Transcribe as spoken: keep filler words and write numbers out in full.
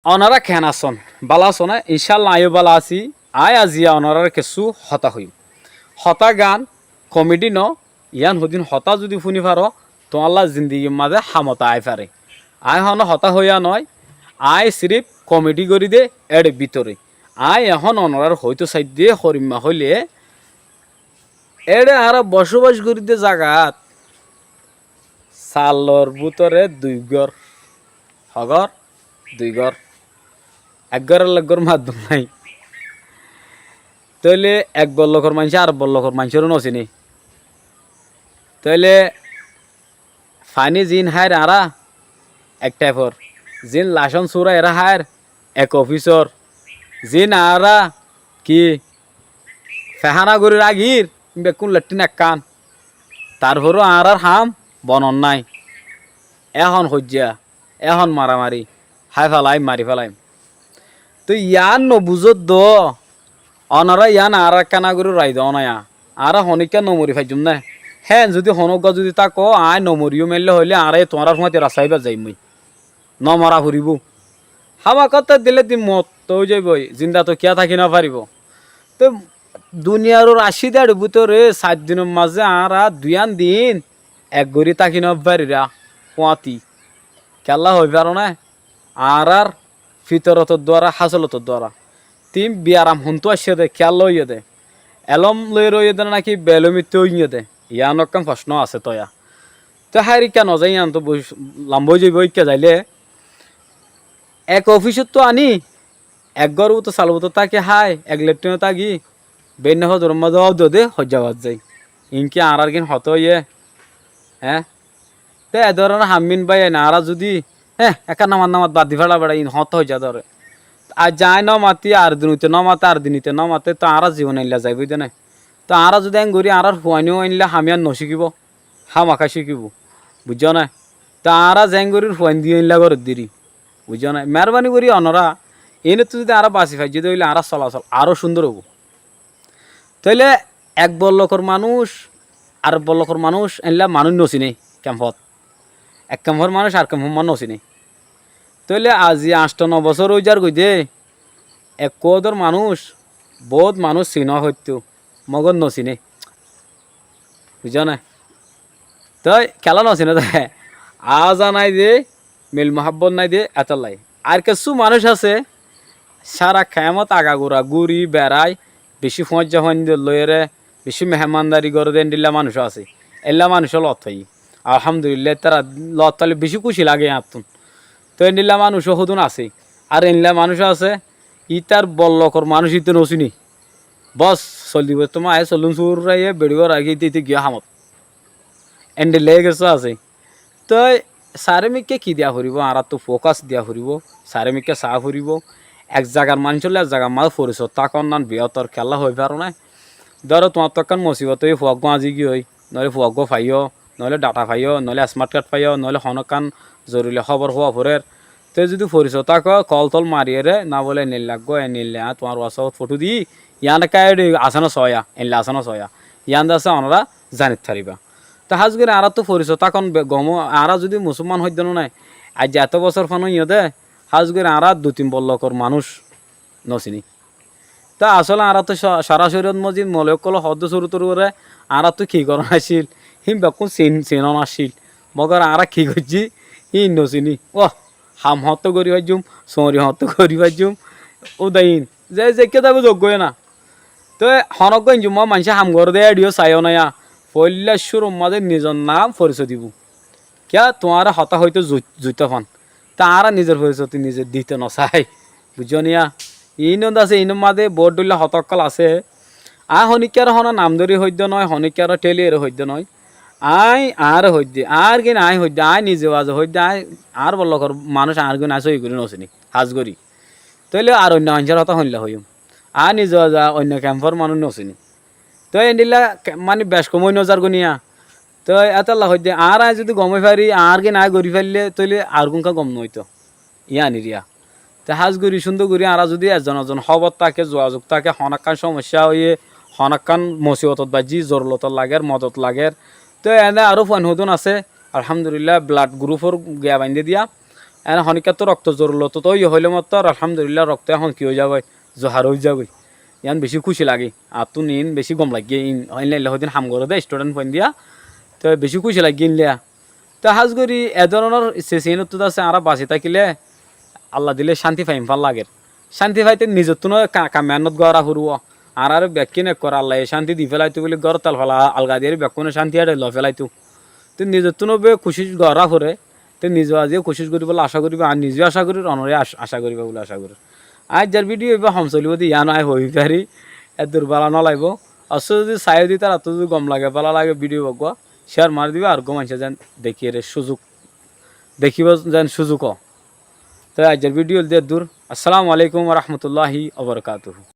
Onorá keén asón? Bála asón né? Incálla aññí yó bála así. Aññí aziya onoráre kessú hotá hoiyúm. Hotá gán komedi noó, yián hodún hotá zudi fúni faró, tuáñlla zindigir mazé hamot aái fare. Aññí honó hotá hoiyá noó, aññí siríf komedi gorí dé éçe bútore. Aññí ehón onorár hoóitou saidde horimma hoilé, éçe añára bocóbac gorí dé zagat salor bútore dui gór, hogór, dui gór, ek gór ar ek gór maddum nái. Tóile ek bollokor maincé ar bollokor maincóre nosiné. Tóile faní ziín háir añára ek thaifor, ziín lacón súra erá háir ek ofisor, ziín añára ki fehána gorí ragír, ín bekkún letthín ekkán. Tarforóu añárár ham bonot nái. Ehón hoijja, ehón maramari, hái felaim, mari felaim. Toi yián nobuzóddo, onorá yián añáráre ekkána gorí rai doóna ya. Añára honíkka nomori faijjúm né? Héen zudi honóggua zudi táko, aññí nomoriyúm éilla hoilé añára yé tuáñrár fúañti rasta íbat zaiyum. Nomora foribóu. Hámaká tói dilé din moot ói zaibói, zinda tói kiyá táki nofaribóu. Tói duniyar accídar bútore sair dinor mazé añára duiyán din ek gorí táki nofarirá fúañti. Kiyólla hoói faróne? Añárár fitorotor duara, hásolotor duara. Tin biyaram hontú aiccé dé, kiyólla óiye dé? Elóm loiyóre óiye dé náki beelómittú óiye dé? Yián ekkán focnó asé toya. Te háirikka nozai, yián to lamba ói zaibói, ikka zailé ek ofisóttu aní, ek góror bútore salor bútore táki hái, ek letthíno táki, beinna fozoror mazé ódde ódde hoijja bad zai. Iín ki añárár gín hotá óiye? Eé? Te e dóronor ham ín báiyain añára zudi, eé, ekkán namat namat bad di féla beçá, iín hotá hoijja dóre. Aijja aññí nómati, ar din uite nómate, ar din uite nómate, to añára zibon eilla zaibói dé nái. To añára zudi eén gorí, añárár fuaine ó eilla ham yián nocíkibou, hámaká cíkibou. Buijjó né? To añára zeén gorír fuain diyé eilla gorér deri. Buijjó né? Meérbani gorí onorá, iínottú zudi añára basi faijjí dé óile añárár solasol aró cúndor óibou. Tóile ek bollokor manúic ar bollokor manúic eilla manúic nosiné kemfot. Ek kemfor manúic ar kemfor manúic nosiné. Tóile azi añcto no bosór ói zargoi dé, ek kuwódor manúic, boóut manúic sinó hoittó, mogor nosiné. Buijjó né? Tói kiyólla nosiné dé, aza nái dé, mil muhábbot nái dé, étollai. Ar kessú manúic asé, sára kemot agagura gúri berai, bicí fúañijja fúañdor loiyóre, bicí mehemandari goré dé, endilla manúicó asé. Eilla manúicó lot faiyí, alhamdulillah, ítara lot faile bicí kúci lage añáttun. Tói endilla manúicó hodún asé. Ar eilla manúicó asé, ítar bollokor manúic íte nosiné. Bos, soldibóu, tuáñra aiyé, soldún, surraiyé, beçi góragiyé, íte, íte giyé hamot. Endilla kessú asé. Tói sarémikká ki diya foribóu? Añáráttu fokas diya foribóu, sarémikká saá foribóu. Ek zagar manúicolla ek zagar mazé forisoi tákon nan biyótor, kiyólla hoói faróne? Dóro, tuáñttú ekkán mosibot óiye, fuaggúa azi giyói, noóile fuaggúa faiyó, noóile dhata faiyó, noóile esmat kard faiyó, noóile honókkán zoruri hóbor fúa forér. Te zudi forisoi táko, kol tol mariyére, na bóle, eneilla eggúa, eneilla, aññí tuáñr WhatsApp ot fothó diyí, yián ekká éçe asé né soóya, eneilla asé né soóya. Yián de asé, onorá zanit faribá. Te hás gorí añáráttu forisoi tákon be-, gom, añára zudi musúlman hoiddé noó nái, aijja eto bosór fán óiye dé, hás gorí añára dui tin bollokor manúic nosiní. Te asóle añáráttu sa-, sarasóri mozid moloi ókkole hoódde cúru túru goré, añáráttu ki gorón accíl, híin bekkún sin-, sinón accíl. Mogor añára ki goijjí, híin nosiní. Óh, ham hoóñtte gorí faijjúm, soñri hoóñtte gorí faijjúm, údda híin. Ze zeikká zaibo zoggói na. Te honóggua injummá maincé ham goré dé, éçiyó saiyó na yá. Foóila cúrur mazé nizor nam forisoi dibou. Kiyá tuáñra hotá hoitó zui-, zuitó fán. Te añára nizor forisoi nize dito nosai. Buijjó niya? Iín de asé, iínor mazé boóut dhoilla hotá ókkol asé. Aññí honíkkáre honó nam dóri hoiddé noói, honíkkáre théliyoré hoiddé noói. Aññí añáre hoiddé, añár gín aññí hoiddé, aññí nize baze hoiddé, aññí añár bollokor manúic añár gín aññí sóiyi gorí nosíni, hás gorí. Tóile ar oinno maincór hotá hoilla hoiyúm. Aññí nize baze oinno kemfór manúic nosíni. Tói endilla ke-, mani bec kom ói nozar goniya. Tói étalla hoiddé, añár aññí zudi gom ói fari, añár gín aññí gorí faillé, tóile añár gúnka gom noóito. Yían eriya. Te hás gorí cúndor gorí añára zudi ezzon ezzon hóbor táke, zugazug táke, honókkan cómoccá óiye, honókkan mosibotot baijjí, zorulotot lager, modot lager. Te ene aró fuain hodún asé, alhamdulillah, blood group or giya baindé diya. Ene honikkattú rokto zorulot tó óiye hoilé mottor, alhamdulillah, rokto ehón ki ói zagói, zuhar ói zagói. Yián bicí kúci lage. Añáttu iín bicí gom lage, iín, iín lailla hodin ham goré dé, student foin diya. Te bicí kúci lage iín laiya. Te hás gorí e dóronor sisinottú dase añára basi tákile, Allah dile cánti faiyum fán lager. Cánti faite nizottúno ka-, ka mehénnot gorá foribó. Añáráre bekkún ekkore Allaye cánti di félaitó buli górot tal fala alga diyére bekkúne cánti eçe loi félaitó. Te nizottúno be kucíc gorá foré. Te nize aziye kucíc goríbolla acá goríba, ar nizeyo acá gorír, onore ac-, acá goríba buli acá gorír. Aijjar bídiyo ibá hom solibó de yián añí hoi fari, eddur bála no laibo. Ossó zodi saiyó de, tarattú zodi gom lage, bála lage bídiyo uggúa céar mari diba, ar uggúa maincé zen dekíyere cúzuk, dekíbo zen cúzuk ó. Te aijjar bídiyo de eddur. Assalamu alaikum wa rahmatullahi wa barakatuhu.